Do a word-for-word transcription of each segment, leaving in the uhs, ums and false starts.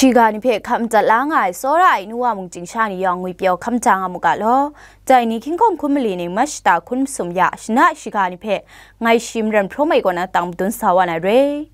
Shiga ni hpe hkap madat la nga ai tsawra ai nu wa mung chyingsha ni yawng ngwipyaw hkam ja nga mu ga law. Dai ni hkying hkawng hkun mali ning March shata hkun masum ya shana shiga ni hpe ngai shi Maren Hpraw Mai kaw na tang madun sa wa na re.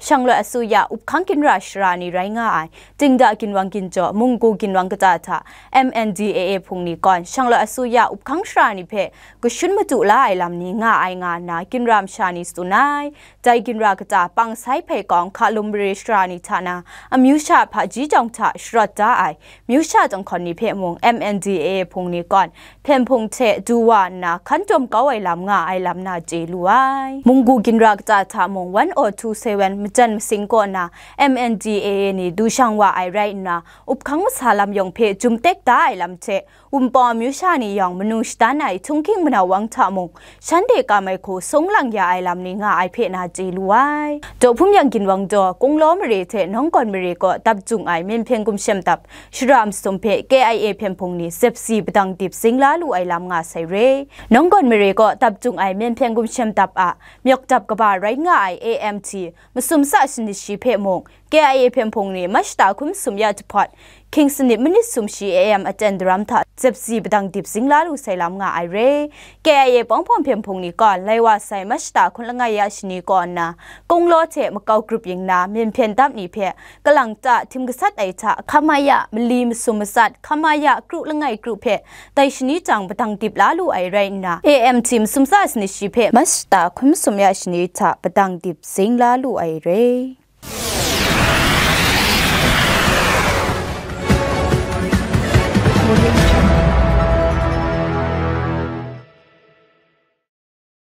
Shanglawt asu ya up hkang ginra shara ni rai nga ai, Dingda ginwang ginjaw, Munggu ginwang kata hta M N D A A hpung ni gawn, shanglawt asu ya up hkang shara ni hpe kashun madu la ai lam ni nga ai nga nna, ginra masha ni tsun ai. Dai ginra kata pang sai hpai kawng hka lum mare shara ni hta na, amyu sha hpaji jawng hta sharawt da ai, myu sha janghkawn ni hpe mung M N D A A hpung ni gawn hpyen hpung hte du wa nna hkan dawm kau ai lam nga ai lam na chye lu ai. Munggu ginra kata hta mung one oh two seven majan masing kaw na M N D A A ni du shang wa ai rai nna, up hkang masa lam yawng hpe jum tek da ai lam hte, Wunpawng amyu sha ni yawng manu shadan ai htunghking manau wang hta mung, shanhte kam ai hku sung lang ya ai lam ni nga ai hpe na chye lu ai. Daw Hpum Yang ginwang daw, Kunglaw mare hte Nawnggawn mare kaw dap jung ai myen hpyen gumshem dap shara masum hpe K I A hpyen hpung ni zep si padang dip zing la lu ai lam nga sai re. Nawnggawn mare kaw dap jung ai myen hpyen gumshem dap a myawk dap kaba rai nga ai A M T masum sa shanit shi hpe mung, K I A hpyen hpung ni March shata hkun masum ya jahpawt, hkying sanit manit sumshi A M aten daram hta zep si padang dip zing la lu sai lam nga ai re. K I A Pawngpawng hpyen hpung ni gawn, lai wa sai March shata hkun langai ya shani kaw nna, Kunglaw hte makau grup yin na myen hpyen dap ni hpe kalang ta htim gasat ai hta, hkam ai ya mali masum matsat, hkam ai ya kru langai kru hpe dai shani jang padang dip la lu ai rai nna, A M T masum sa shanit shi hpe March shata hkun masum ya shani hta padang dip zing la lu ai re.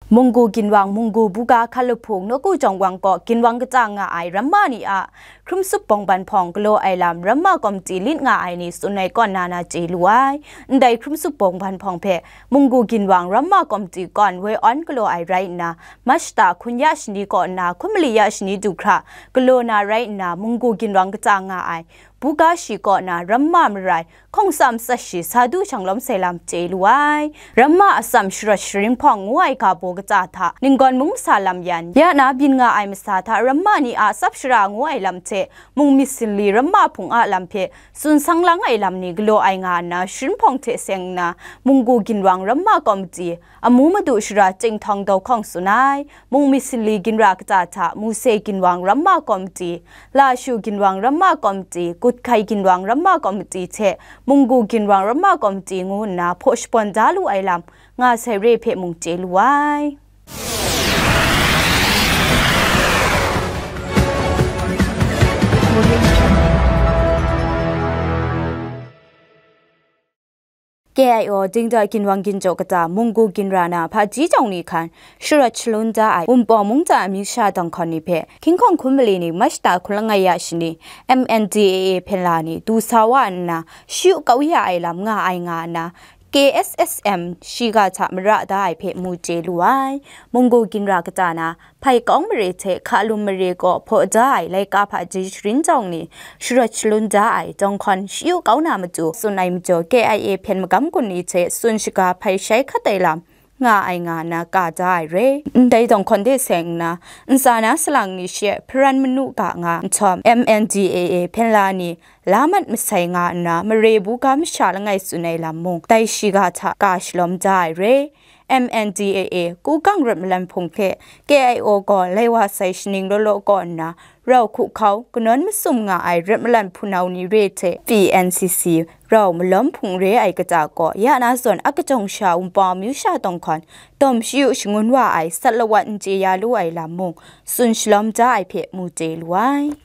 Munggu ginwang, Munggu buga hkalup hpung, Nawku Jawng Wang kaw ginwang kata nga ai ramma ni a hkrum sup bawngban hpawng galaw ai lam ramma kawmti lit nga ai ni tsun ai kaw na na chye lu ai. Ndai hkrum sup bawngban hpawng hpe Munggu ginwang ramma kawmti gawn woi awn galaw ai rai nna, March shata hkun ya shani kaw nna hkun mali ya shani du hkra galaw na rai nna, Munggu ginwang kata nga ai buga shi kaw na ramma marai hkawng tsam tsat shi sa du shang lawm sai lam chye lu ai. Ramma atsam sharawt sharin hpawng ngu ai ga baw kata hta, ninggawn mung masa lam yan, ya na byin nga ai masa hta ramma ni a tsap shara ngu ai lam hte, mung myit sinli ramma hpung a lam hpe tsun sang lang ai lam ni galaw ai nga nna, sharin hpawng hte seng nna, Munggu ginwang ramma kawmti, amu madu shara Chyinghtaw Dau Hkawng tsun ai, mung myit sinli ginra kata hta Muse ginwang ramma kawmti, Lashu ginwang ramma kawmti, Kutkai ginwang ramma kawmti hte Munggu ginwang ramma kawmti ngu nna hpaw shabawn da lu ai lam nga sai re hpe mung chye lu ai. K I O Dingda ginwang ginjaw kata Munggu ginra na hpaji jawng ni hkan sharawt shalun da ai Wunpawng mungta amyu sha dawng hkawn ni hpe, hkying hkawng hkun mali ni March shata hkun langai ya shani M N D A A hpyen la ni du sa wa nna, shu kau ya ai lam nga ai nga nna, K S S M shiga hta mara da ai hpe mu chye lu ai. Munggu ginra kata na Hpai Kawng mare hte Hka Lum mare kaw hpaw da ai laika hpaji sharin jawng ni sharawt shalun da ai dawng hkawn shayu kau na matu tsun ai majaw, K I A hpyen magam gun ni hte tsun shaga hpai shai hkat ai lam nga ai nga na ka da ai re. Ndai dawng hkawn de seng nna, ntsa na salang ni she hparan manu ga nga nhtawm, M N D A A hpyen la ni la mat masai nga nna, mare buga masha langai tsun ai lam mung dai shiga hta ka shalawm da ai re. M N D A A Kukang Ret Malan Hpung hte K I O gaw lai wa sai shaning law law kaw nna, rau hku hkau kanawn masum nga ai Ret Malan Hpunau ni re hte V N C C rau malawm hpung re ai kata kaw, ya na zawn a kajawng sha Wunpawng amyu sha dawng hkawn dawm shayu shangun wa ai sat lawat n chye ya lu ai lam mung tsun shalawm da ai hpe mu chye lu ai.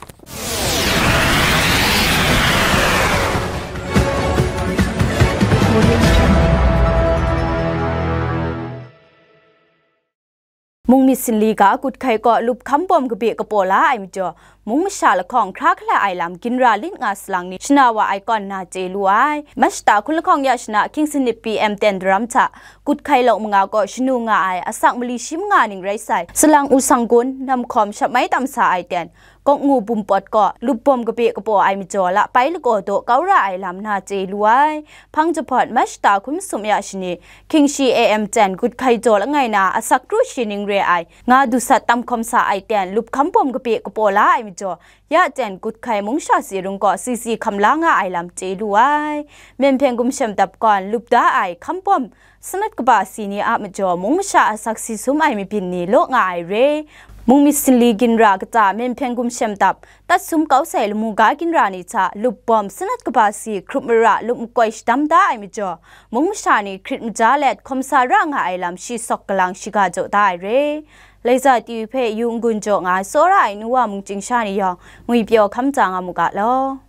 Mung myit sinli ga Kutkai kaw lup hkam bawm kabe kapaw la ai majaw, mung masha lahkawng hkra hkala ai lam ginra lit nga salang ni shana wa ai kawn na chye lu ai. Mashta hkun lahkawng ya shana Kingston P M ten daram hta Kut Hkai Lawng manga kaw shanu nga ai asak mali shi manga ning rai sai, salang u sang gun, namhkawm shap mai tam sa ai ten, Kawk ngu bum pawt kaw lup bawm kape kapaw ai majaw lapai lagaw daw kau ra ai lam na chye lu ai. Hpang jahpawt Mashta hkun masum ya shani, Hkying shi A M ten Kut Hkai jaw langai na asak kru shi ning re ai, nga du sat tam hkawm sa ai ten lup hkam bawm kape kapaw la ai majaw, ya ten Kut Hkai mung sha si rung kaw si si hkam la nga ai lam chye lu ai. Myen hpyen gumshem dap kawn lup da ai hkam bawm sanat kaba si ni a majaw mung masha asak si sum ai mabyin ni law nga ai re. Mung myit sanli ginra kata myen hpyen gumshem dap, tat sum kau sai lamu ga ginra ni hta lup bawm sanat kaba si hkrup mara lup makoi shadam da ai majaw, mung masha ni hkrit maja let hkawm sa ra nga ai lam shi sawk galang shiga jaw da ai re. Laiza T V hpe yu n-gun jaw nga ai tsawra ai nu wa mung chyingsha ni yawng, ngwi pyaw hkam ja nga mu ga law.